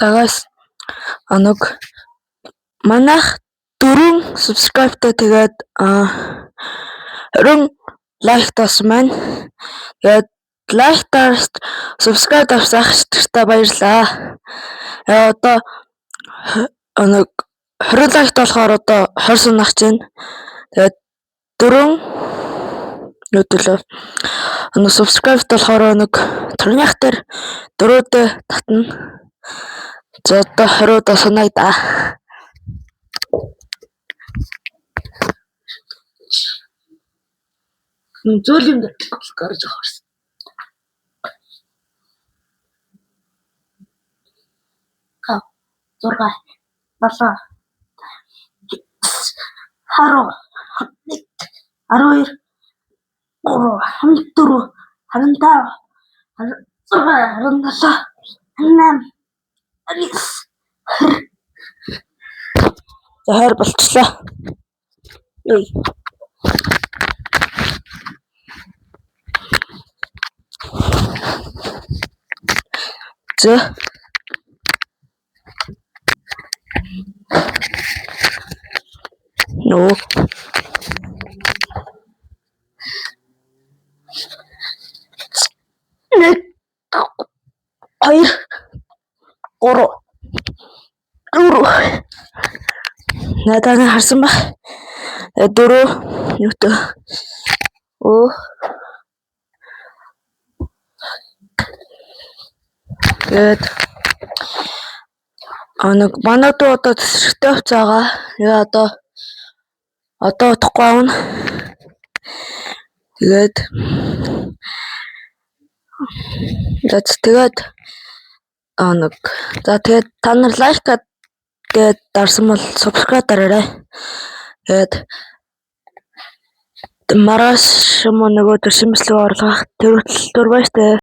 За guys, нэг манайх 4 subscribe тай, тэгээд 20 like тасан байна. Тэгээд like дарс, subscribe дарсан ах нартай баярлалаа. Одоо нэг 20 like болохоор одоо 20 сунах чинь. Тэгээд 4 юу төлөө нэг subscribe болохоор нэг турнях дээр дөрөвдөө татна. За, одоо 20 удаа сунаа да. Зөөл юм гарч авах. 5, 6, 7, 10, 11, 12, 3, 24, 25, 26, 27, 28, 29, 20. За, 20 болчлоо. Эй. За. Нөө. Нэг, хоёр, гурав, дөрөв. Надад харсан ба. Дөрөв юутай. Өө. Тэгээд нэг манай дүү одоо тэсрэгтэй явцаага. Тэгээ одоо удахгүй авна. Тэгээд за, тэгээд нэг за, тэгээд та нар like тэгээд дарсан бол subscribe дараарай. Тэгээд маргааш юм уу нөгөөдөр шинэ бичлэг оруулах тэр хүртэл түр баяртай.